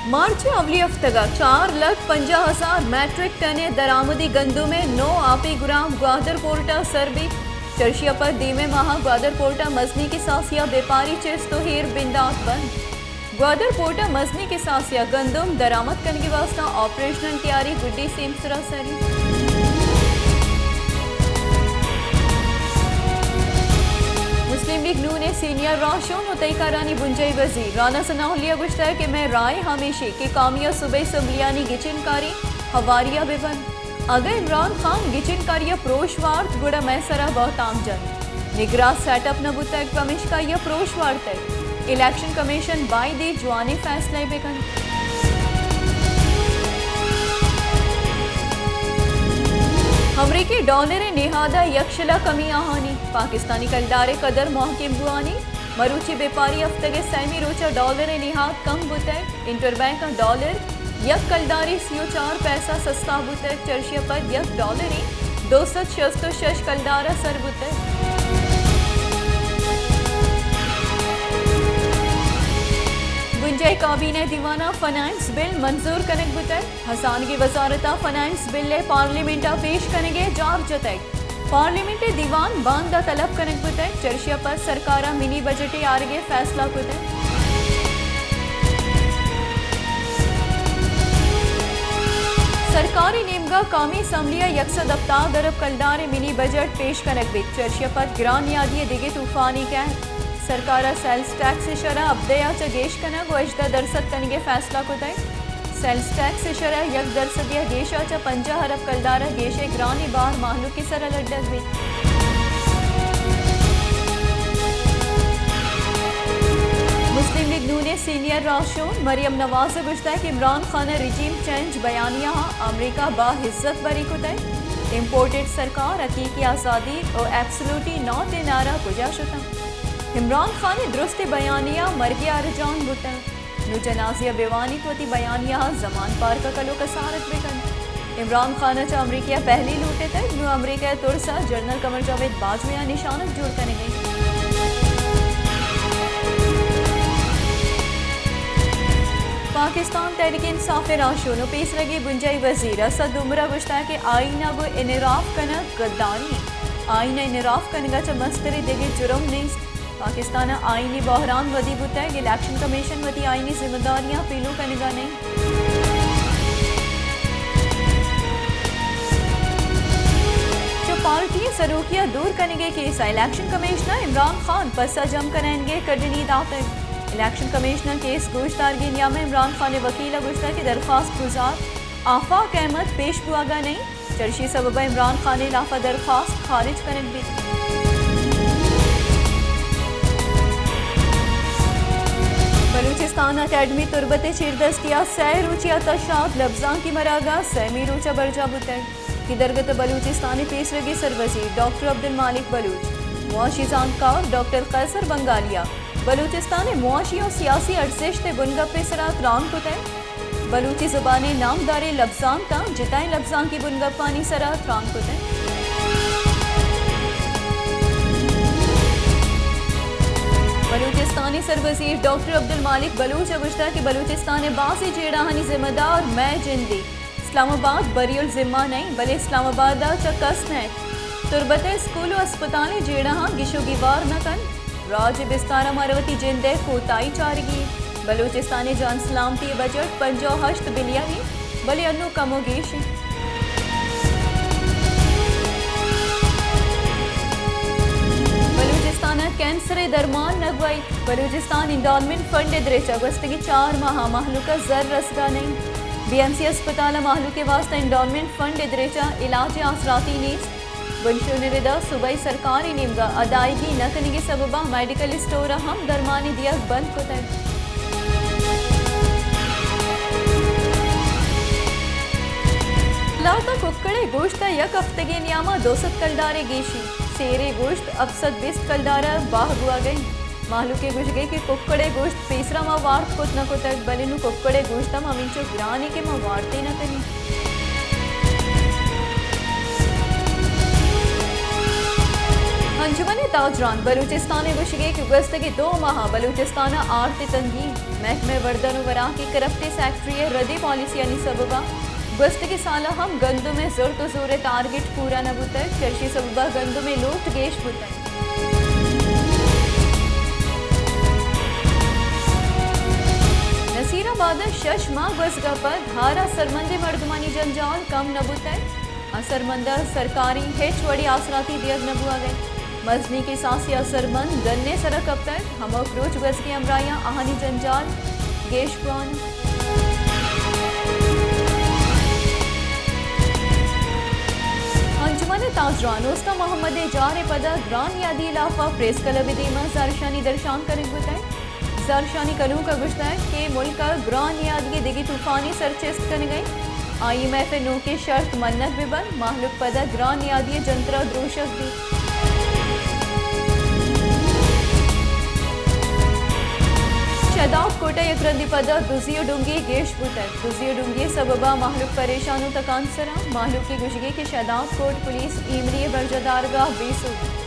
مارچ ءِ اولی ہفتگ ءَ چار لکھ پنجاہ ہزار میٹرک ٹن ءِ درآمدی گندم ءِ نو آپی گرام گوادر پورٹ ءَ سر بیت۔ چرشی ءَ پد دیمے ماہ ءَ گوادر پورٹ ءَ مزنیں کساسے ءَ بیپاری چست ءُ ایر بندات بنت۔ گوادر پورٹ ءَ مزنیں کساسے ءَ گندم درآمد کنگ ءِ واستہ آپریشنل تیاری گڈی سیمسر ءَ سر انت۔ مسلم لیگ نون ءِ سینئر راہشون ءُ تئی کارانی بنجاہی وزیر رانا ثناء اللہ ءَ گوشتگ کہ مئے رائے ہمیش انت کہ قومی ءُ صوبائی اسمبلیانی گچین کاری ہواری ءَ بہ بنت۔ اگاں عمران خان گچین کاری ءَ پروش وارت، گڑا مئے سرا بہتام جنت۔ نگراں سیٹ اپ نہ بوتگ، پمیشکا آئی ءَ پروش وارتگ۔ الیکشن کمیشن بایدیں جوانیں فیصلہ بہ کنت۔ امریکی ڈالر ءِ نہاد ءَ یک شلہ کمی آہانی، پاکستانی کلدار ءِ قدر محکم بوانی۔ مروچی بیپاری ہفتگ ءِ سیمی روچ ءَ ڈالر ءِ نہاد کم بوتگ۔ انٹر بینک ءَ ڈالر یک کلدارے سی ءُ چار پیسہ سستا بوتگ، چرشی ءَ پد یک ڈالرے دو سد شست ءُ شش کلدار ءَ سر بوتگ۔ بنجاہی کابینہ ءِ دیوان ءَ فنانس بل منظور کنگ بوتگ۔ ہزانگی وزارت ءَ فنانس بل ءِ پارلیمنٹ ءَ پیش کنگ ءِ جار جتگ۔ پارلیمنٹ ءِ دیوان باندا طلب کنگ بوتگ، چرشی ءَ پد سرکار ءَ منی بجٹ ءِ آرگ ءِ فیصلہ کتگ۔ سرکار ءِ نیمگ ءَ قومی اسمبلی ءَ یک سد ہپتاد ارب کلدار ءِ منی بجٹ پیش کنگ بیت، چرشی ءَ پد گران نیادی ءِ دگہ طوفانے کئیت۔ سرکار ءَ سیلز ٹیکس ءِ شرح ہبدہ ءَ چہ گیش کنگ ءُ ہژدہ درسد کنگ ءِ فیصلہ کتگ۔ سیلز ٹیکس ءِ شرح یک درسدے ءَ گیش ءَ چہ پنجاہ ارب کلدار ءَ گیش ءِ گرانیں بار مہلوک ءِ سر ءَ لڈگ بیت۔ مسلم لیگ نون ءِ سینئر راہشون مریم نواز ءَ گوشتگ کہ عمران خان ءِ رجیم چینج بیانیہ ءَ امریکہ باعزت بری کتگ۔ امپورٹڈ سرکار، حقیقی آزادی ءُ ایبسلوٹی ناٹ ءِ نعرہ کجا شتاں؟ عمران خان ءِ درستیں بیانیہ مرگ ءَ ارجان بوتگ۔ نوں جنازہ ءَ بہ وانیت، وتی بیانیہ ءَ زمان پارک ءَ کلو کسارت بہ کنت۔ عمران خان ءَ چہ امریکہ ءَ پہلی لوٹ اتگ، نوں امریکہ ءِ ترس ءَ جنرل قمر جاوید باجوہ ءَ نشانگ جوڑ کنگ ءَ انت۔ پاکستان تحریک انصاف ءِ راہشون ءُ پیسرگیں بنجاہی وزیر اسد عمر ءَ گوشتگ کہ آئین ءَ گوں انحراف کنگ غداری انت۔ آئین ءَ انحراف کنگ ءَ چہ مستریں دگہ جرم نیست۔ پاکستان ءَ آئینی بحران ودی بوتگ، الیکشن کمیشن وتی آئینی ذمہ داریاں پیلو کنگ ءَ نہ انت۔ چہ پارٹی ءِ سروکی ءَ دور کنگ ءِ کیس ءَ الیکشن کمیشن ءَ عمران خان پسہ جم کنائینگ ءِ کڈنی داتگ۔ الیکشن کمیشن ءَ کیس گوشدارگی نیام ءَ عمران خان ءِ وکیل ءَ گوشتگ کہ درخواست گزار آفاق احمد پیش بوہگ ءَ نہ انت۔ چرشی سبب ءَ عمران خان ءِ ہلاپ ءَ درخواست خارج کنگ بیت۔ بلوچستان اکیڈمی تربت ءِ چیردستی ءَ سئے روچی ءَ تشاد لبزانکی مراگش سیمی روچ ءَ برجاہ بوتگ۔ کہ درگت ءَ بلوچستان ءِ پیسرگیں سروزیر ڈاکٹر عبدالمالک بلوچ، معاشی زانتکار ڈاکٹر قیصر بنگالی ءَ بلوچستان ءِ معاشی ءُ سیاسی ارزشت ءِ بنگپ ءِ سرا تران کتگ۔ بلوچی زبان ءِ نامداریں لبزانکاں جتائیں لبزانکی بنگپانی سرا تران کتگ۔ بلوچستان ءِ سروزیر ڈاکٹر عبدالمالک بلوچ ءَ گوشتگ کہ بلوچستان ءِ بازیں جیڑہانی ذمہ دار مئے جند ایں۔ اسلام آباد بری الذمہ نہ انت، بلے اسلام آباد ءَ چہ کس نہ ایت۔ تربت ءِ اسکول ءُ اسپتالیں جیڑہاں گیش ءُ گیوار نہ کنت۔ راج ءِ بستار ءَ مارا وتی جند ءِ کوتاہی چارگی انت۔ بلوچستان ءِ جان سلامتی ءِ بجٹ پنجاہ ءُ ہشت بلین انت، بلے انوں کم ءُ گیش انت۔ بلوچستان ءَ کینسر ءِ درمان نہ گوئیت۔ بلوچستان انڈولمنٹ فنڈ ءِ درچ ءَ گوستگیں چار ماہ ءَ مہلوک ءَ زر رسگ ءَ نہ انت۔ بی ایم سی اسپتال ءَ مہلوک ءِ واستہ انڈولمنٹ فنڈ ءِ درچ ءَ علاج ءِ آسراتی نیست۔ بنشون ءِ ردا صوبائی سرکار ءِ نیمگ ءَ ادائیگی نہ کنگ ءِ سبب ءَ میڈیکل اسٹور ءَ ہم درمانی دیگ بند کتگ۔ لہتیں ککڑ ءِ گوشت ءَ یک ہفتگے نیام ءَ دو سد کلدار ءِ گیشی، سیر ءِ گوشت ہپت سد بیست کلدار ءَ بہا بوہگ ءَ انت۔ مہلوک ءِ گوشگ ءَ کہ ککڑ ءِ گوشت پیسرا ما وارت کت نہ کتگ، بلے نوں ککڑ ءِ گوشت ہم ہمینچو گران انت کہ ما وارت ئے نہ کنیں۔ انجمن تاجران بلوچستان ء گوشگے کہ گوستگیں دو ماہ ء بلوچستان ء آرت تنگی، محکمہ وردن و وراک ء کرپٹ سیکرٹری ء ردی پالیسیانی سبب ء گوستگیں سال ء ہم گندم ء زرت و زور ء ٹارگٹ پورا نہ بوتگ، چرشی سبب ء گندم ء لوٹ گیش بوتگ۔ نصیر آباد ء شش ماہ گوزگ ء پد ہار ء سرمندیں مردمانی جنجال کم نہ بوتگ۔ اسرمند ء سرکاری ہچ وڑی آسراتی دیگ نہ بوہگ ء انت۔ مزنیں کساسے اسرمند ڈن ء سرا کپتگ، ہمک روچ گوزگیں ہمراہیاں آہانی جنجال گیش بوان۔ انجمن تاجران استاد محمد ء جار ء پدا گران نیادی لاف ء پریس کلب ء دیما زارشانی درشان کنگ بوتگ۔ زرشانی کنوک ء گوشتگ کہ ملک ء گران نیادی ء دگہ طوفانے سرچست کنگ ء انت، آئی ایم ایف ء نوکیں شرط منگ بہ بنت، مہلوک پدا گران نیادی ء جنتر ء دروشگ بیت۔ شہداد کوٹ ء یک رندے پدا دزی ء ڈنگی گیش بوتگ، دزی ء ڈنگی ء سبب ء مہلوک پریشان و تکانسر انت، مہلوک ء گوشگی کہ شہداد کوٹ پولیس ایمنی ء برجاہ دارگ ء بے سوب۔